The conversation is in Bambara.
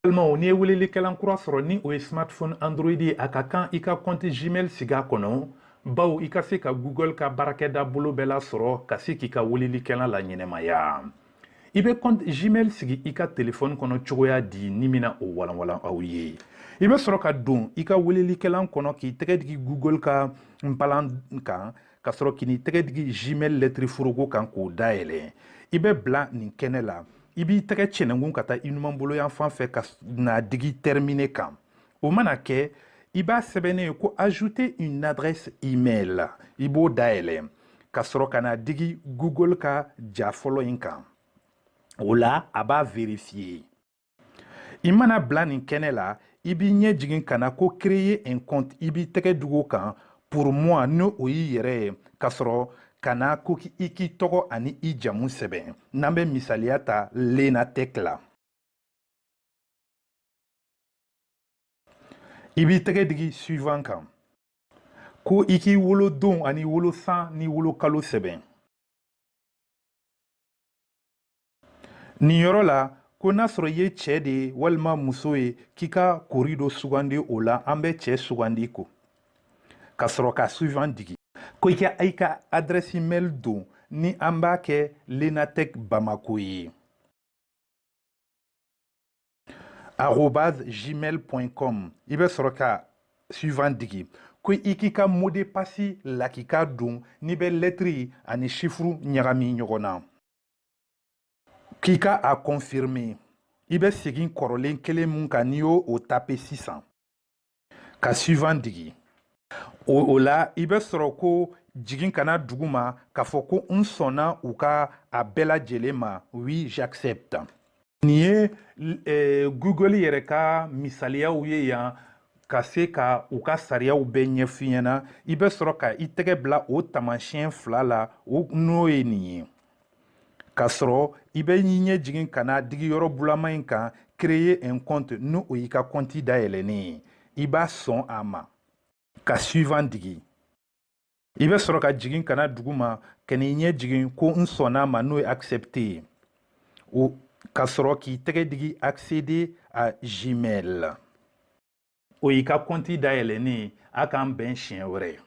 Balimaw, n'i ye welelikɛlan kura sɔrɔ ni o ye smartphone Android ye, a ka kan i ka compte Gmail sigi a kɔnɔ, bawo i ka se ka Google ka baarakɛda bolo bɛɛ lasɔrɔ ka se k'i ka welelikɛlan laɲɛnamaya. I bɛ compte Gmail sigi i ka telefɔni kɔnɔ cogoya di ni bɛna o walanwalan aw ye. I bɛ sɔrɔ ka don i ka welelikɛlan kɔnɔ k'i tɛgɛ digi Google ka npalan kan, ka sɔrɔ k'i tɛgɛ digi Gmail lɛtiri foroko kan k'o dayɛlɛ. I bɛ bila nin kɛnɛ la. I b'i tɛgɛ cɛnɛnkun ka taa i numanbolo yan fan fɛ ka na digi terminer kan. O mana kɛ, i b'a sɛbɛnnen ye ko ajouter une adresse email. I b'o dayɛlɛ ka sɔrɔ ka na digi Google ka ja fɔlɔ in kan. O la, a b'a vérifier. I mana bila nin kɛnɛ la, i b'i ɲɛ jigin ka na ko créer un compte. I b'i tɛgɛ digi o kan, pour moi, n'o o y'i yɛrɛ ye, ka sɔrɔ ka na ko i k'i tɔgɔ ani i jamu sɛbɛn. N'an bɛ misaliya ta Lenatech la, i b'i tɛgɛ digi suivant kan, ko i k'i wolodon ani wolosan ni wolokalo sɛbɛn. Nin yɔrɔ la, ko n'a sɔrɔ i ye cɛ de ye walima muso ye, k'i ka kori dɔ sugandi. O la, an bɛ cɛ sugandi ko ka sɔrɔ ka suivant digi, ko i ka adresse mail don, ni an b'a kɛ Lenatech Bamako ye, @gmail.com. I bɛ sɔrɔ ka suivant digi, ko i k'i ka mot de passe lakika don, n'i bɛ lɛtiri ani chiffre ɲagami ɲɔgɔn na, k'i ka a confirmer. I bɛ segin kɔrɔlen kelen mun kan, n'i y'o o taper sisan ka suivant digi, o la i bɛ sɔrɔ ko jigin ka na duguma k'a fɔ ko n sɔnna u ka a bɛɛ lajɛlen ma, oui, j'accepte. Nin ye Google yɛrɛ ka misaliyaw ye yan ka se ka u ka sariyaw bɛɛ ɲɛf'i ɲɛna. I bɛ sɔrɔ ka i tɛgɛ bila o taamasiyɛn fila la, o n'o ye nin ye, ka sɔrɔ i bɛ i ɲɛ jigin ka na digi yɔrɔ bulama in kan, créer un compte, n'o o y'i ka compte dayɛlɛnnen ye. I b'a sɔn a ma ka suivant digi. I bɛ sɔrɔ ka jigin ka na duguma ka n'i ɲɛ jigin ko n sɔnna a ma, n'o ye accepter ye o, ka sɔrɔ k'i tɛgɛ digi accéder à Gmail. O y'i ka compte dayɛlɛnnen ye. A k'an bɛn siɲɛ wɛrɛ.